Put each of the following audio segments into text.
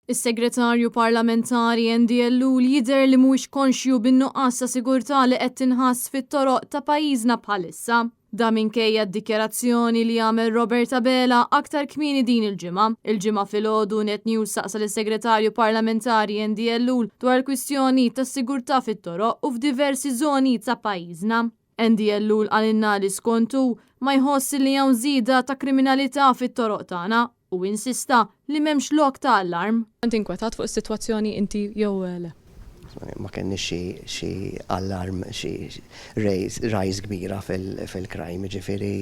Is-Segretarju Parlamentari Andy Ellul jidher li mhuwiex konxju bin-nuqqas ta' sigurtà li qed tinħass fit-toroq ta' pajjiżna bħalissa. Dan minkejja d-dikjarazzjoni li għamel Robert Abela aktar kmieni din il-ġimgħa. Il-Ġimgħa filgħodu Net News saqsa lis-Segretarju Parlamentari Andy Ellul dwar il-kwistjoni tas-sigurtà fit-toroq u f'diversi żoni ta' pajjiżna. Andy Ellul qalilna li skont hu, ma jħoss li hawn żieda ta' kriminalità fit-toroq tagħna u insista li m'hemmx lok ta' allarm. Inti inkwetat fuq is-sitwazzjoni inti jew le? Ma kenniex xi xi allarm, xi rise kbira fil-crime, jiġifieri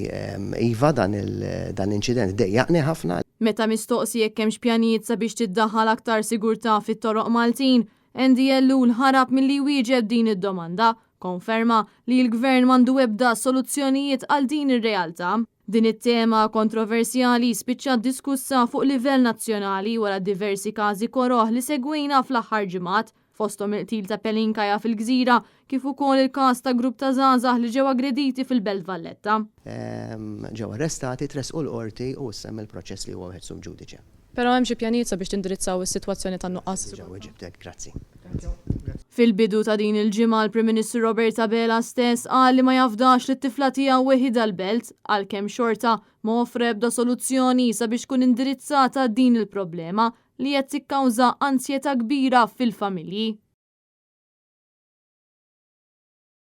iva dan l-inċident dejjaqni ħafna. Meta mistoqsi jekk hemmx pjanijiet sabiex tiddaħħal aktar sigurtà fit-toroq Maltin, Andy Ellul ħarab milli jwieġeb din id-domanda, konferma li l-Gvern m'għandu ebda soluzzjonijiet għal din ir-realtà. Din it-tema kontroversjali spiċċat diskussa fuq livell nazzjonali wara diversi każi koroh li segwejna fl-aħħar ġimgħat, fosthom il-qtil ta' Pelin Kaya fil-Gżira kif ukoll il-każ ta' grupp ta' żgħażagħ li ġew aggrediti fil-Belt Valletta. Ġew arrestati, tressqu l-Qorti u issa hemm il-proċess li huwa wieħed sub judice. Però hemm xi pjanijiet sabiex tindirizzaw is-sitwazzjoni tan-nuqqas ta' Diġà weġibtek, grazzi. Fil-bidu ta' din il-ġimgħa l-Prim Ministru Robert Abela stess qal li ma jafdax lit-tifla tiegħu weħidha l-Belt għalkemm xorta ma offra ebda soluzzjoni sabiex tkun indirizzata din il-problema li qed tikkawża anzjetà kbira fil-familji.